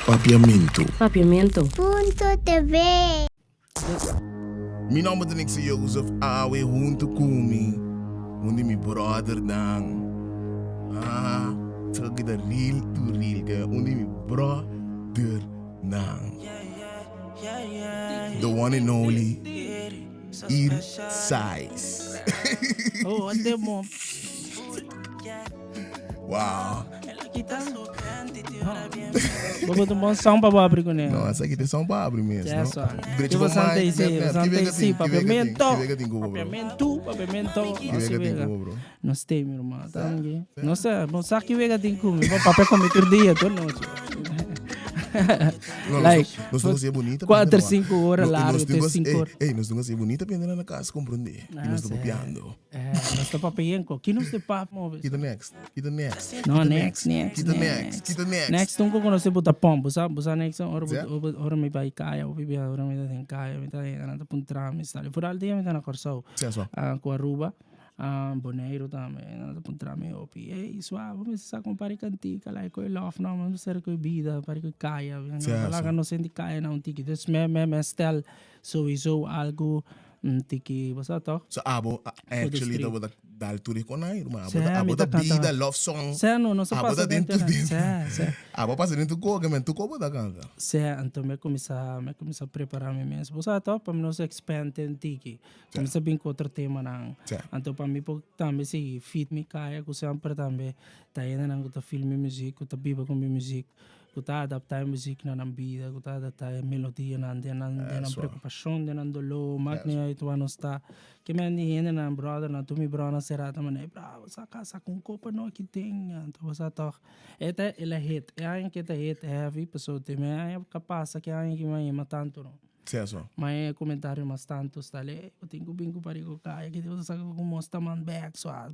Papiamentu. Papiamento. Punto TV. Mi nomber ta Nixon Joseph awe hunto ku mi un di mi brothernan. Ah, esaki ta real to real, ke un di mi brothernan. The one and only Ir Size. Oh, what the mo. Wow. Bobo tu bom som pa bo abri kuné. No, esaki ta som pa abri mes, no? Eso. Drechi Tipo bo Santa mic, Isi, net, net. Santa Ki wega Isi, tin, ki wega tin, papiamento. ki wega tin ku bo, bro? Papiamento, papiamento. Ki Así wega tin wega. ku bo, bro? No stay, mi hermano. Tangi. No sé, bo sa ki wega tin ku mi. Bo papia ku mi tur dia, tur nochi. No, Like, nos nos tin ku bonita. Kuater, sinku ora largo, nos tin te ku sinku ora. Ey, nos tin ku hasi bonita piende na kas komprende. I nos ta papiando. Eh, nos ta papia enko. Ki nos te pap move? Kita next, kita next. No, next, next, Kita next, kita next. Next un ko nos buta pom, busa, busa next ora Zé? ora mi bai kaya, hopi bia ora mi ta den kaya, mi ta yega nan ta puntra mi stali. Vooral dia mi ta na Kòrsou. Zé so. Ah, ku Aruba, ah, Boneiru tambe, nan ta puntra mi hopi. Ey, suave, mi sa kon pari kantika, like koe love no, mi sa koe bida, pari koe kaya. Zé so. Laga nos senti kaya na un tiki. Dus me me me stel sowieso algo Un tiki, bo sa toch? So abo actually tabata dal tur e konai, ruman. Abo ta, abo ta ta bida love song. Sè, no, nos a Abo pasa ta den den tur den. Sè, sè. Abo a pasa den tur koke, men tur koke bo ta kanta. Sè, anto mi a kuminsá, mi a kuminsá prepará mi mes. Bo sa toch, pa mi nos expand un tiki. Kuminsá bin ku otro temanan. Sè. Anto pa mi por tambe sigui fit mi kaya ku semper tambe ta hendenan ku ta feel mi muzik, ku ta biba ku mi muzik. Ku ta adaptá e muzik na nan bida, ku ta adaptá e melodianan den nan den nan preokupashon, den nan doló, mak ni uit wou nos ta. Ke men di hendenan, bròdernan, tur mi bròdernan será ta manda, Bra, bo sa kasa ku un kopa no ki tin. Anto bo sa tòg, e ta el a hit, e aña ke ta hit heavy, pasobra te me aña ka pasa ke aña ki mi a yema tantu no. Seso. Ma e comentario mas tanto sta le, bo tin cu bin cu parico caya, ki bo ta saca cu mos ta man back so a.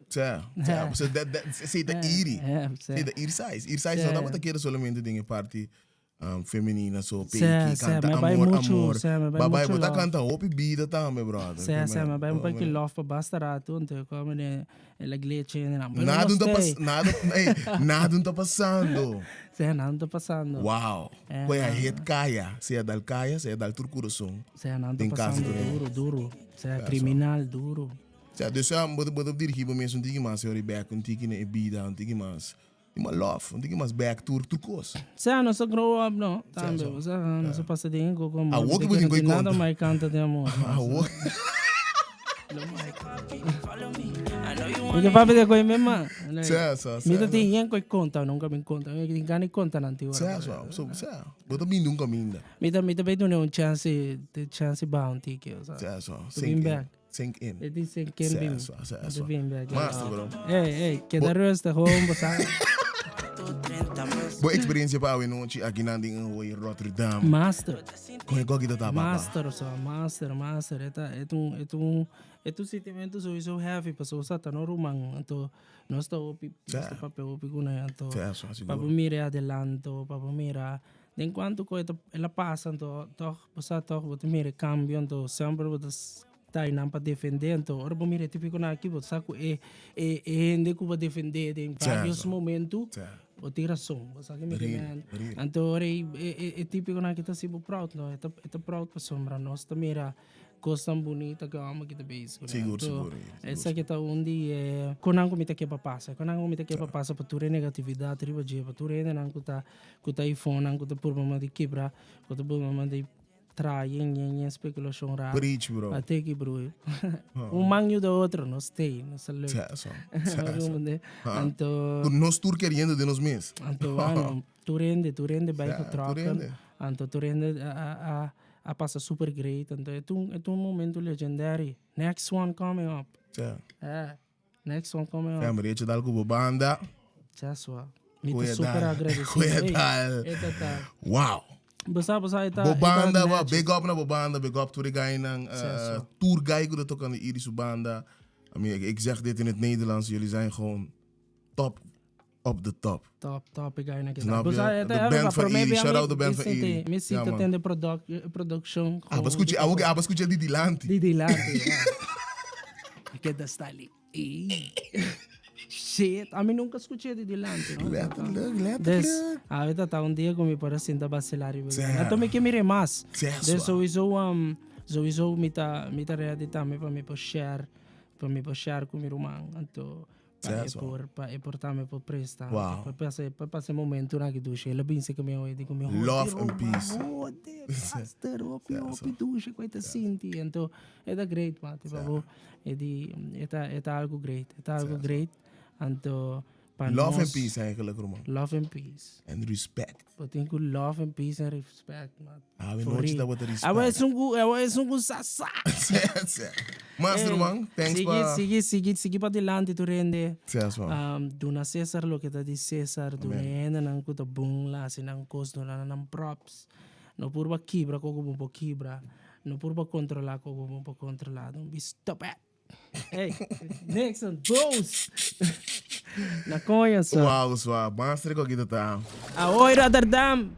Sa, sa, so that, that, esey ta iri. Esey ta iri size. Iri size no tabata kere solamente den e parti um, femenina so, peki, canta amor, amor. Ba bai, bo ta canta hopi bida tambe, brother. Sa, sa, ma bai un paki love pa basta rato, anto e come den el a glitch en nan. Pero Nada no ta pas, stay. nada, ey, nada ta pasando. Sa, nada ta pasando. Wow. Koe a het kaya, sea dal kaya, sea dal tur kurason. Sea nan ta Den kasi pasando tur hende. duro, duro. Sea kriminal duro. Sea, dus ya, bo ta, bo ta dirigí bo mes un tiki mas yori bek, un tiki na e bida, un tiki mas, di mas love, un tiki mas bek tur, tur kos. Sea, nos a grow up no, tambe, so. bo sa, nos a pasa den koko amor. Awor Bo ki bo ta tin kere ku e no tin nada konta. mai kanta den amor. Awor. Mi ke papia de koe mema. Sea, so, Mi ta sea. tin yen koe konta, nunka bin konta. Mi tin gana di konta nan tin ora. Sea, so, so, sea. Bo ta bini un kaminda. Mi ta mi ta bay duna un chance, de chance baha un tiki, o sea. Sea, so, To sink bin in. back. Sink in. E di sink in Sea, bin. so, sea, To so. bin back. Master, bro. Ey, ey, keda rustig, gewoon, bo sa. Bo experiencia pa awe nochi aki nan den Ahoy Rotterdam. Master. Kon e koki ta ta, papa? Master, so, master, master. E ta, e ta un, e ta un, e ta un sentimento sowieso heavy, pasobra sa ta no ruman, anto nos ta hopi, nos ta papia hopi ku nan, anto pa bo mira e adelanto, pa bo mira den kuantu ku e ta, el a pasa, anto tòg bo sa tòg bo ta mira e kambio, anto semper bo ta ta einan pa defendé, anto ora bo mira e tipikonan aki bo sa ku e e e hende ku bo defendé den varios momento bo tin rason, bo sa ke mi ke men. Anto ora e e e tipikonan aki ta hasi bo proud no, e ta e ta proud pasobra nos ta mira kosnan bunita ku e hòmber aki ta bezig kuné. Anto esaki ta un di e konan ku mi ta ke pa pasa, konan ku mi ta ke pa pasa pa tur e negatividat riba dje, pa tur e hendenan ku ta ku ta ifonnan ku ta purba manda di kibra, ku ta purba manda di Tra yen yen yen speculashon ra. Preach bro. A teki broer. Un man yuda otro, nos stay, nos ta leuk. Sa so, sa so. Anto. Nos tur keriendo den nos mes. Anto bueno, tur hende, tur hende bai getrokken. Anto tur hende a a a pasa super great. Anto e ta un e ta un momento legendary. Next one coming up. Sa. Eh, next one coming up. Fam, Recho dal ku bo banda. Sa so. Mi ta super agradecido. Goeie Ey, e ta ta. Wow. Bo sa, bo sa, e ta. Bo banda, wa, big up na bo banda, big up tur e guynan. Tur guy ku ta tokando Iris su banda. I mean, ik zeg dit in het Nederlands, jullie zijn gewoon top op de top. Top, top e guynan ke Snap je? De band van Iris, shout out de band van Iris. Mi sinti tende production. Aba skucha, aba skucha di dilanti. Di dilanti, ja. Keda style. Shit, ami nunca scuché di dilanti, no? Letterlijk, letterlijk. Dus, awe ta ta un dia cu mi por a sinta bacila riba e. Anto mi ke mira mas. Dus sowieso, um, sowieso mi ta, mi ta ready tambe pa mi por share, pa mi por share cu mi ruman. Anto, pa e por, pa e por tambe por presta. Wow. Pa pasa, pa pasa e momentonan aki dushi. El a bin cerca mi awe di cu mi, Love Hode, and ruman, peace. hode, pastor, hopi, hopi dushi cu e ta sinti. Anto, e ta great, man. Tipo, bo, E di, e ta, e ta algo great. E ta algo great. Anto, pa Love nos... and peace eigenlijk, ruman. Love and peace. En respect. Bo tin ku love and peace en respect, man. Awe For nochi real. ta bota respect. Awe es un ku, awe es un ku sa sa. Mas, ruman, thanks Sigui, pa... sigui, sigui, sigui pa dilanti tur hende. Yes, man. Um, duna Cesar loke ta di Cesar, duna e hendenan ku ta bon la hasi nan kos, duna nan props. No purba kibra koko bo por kibra. No por pa controla como bo por controla. Don't be stupid. Hey, Nixon, boos. Na coño, so. Wow, swa. Master ko kita ta. Ahoy, Rotterdam.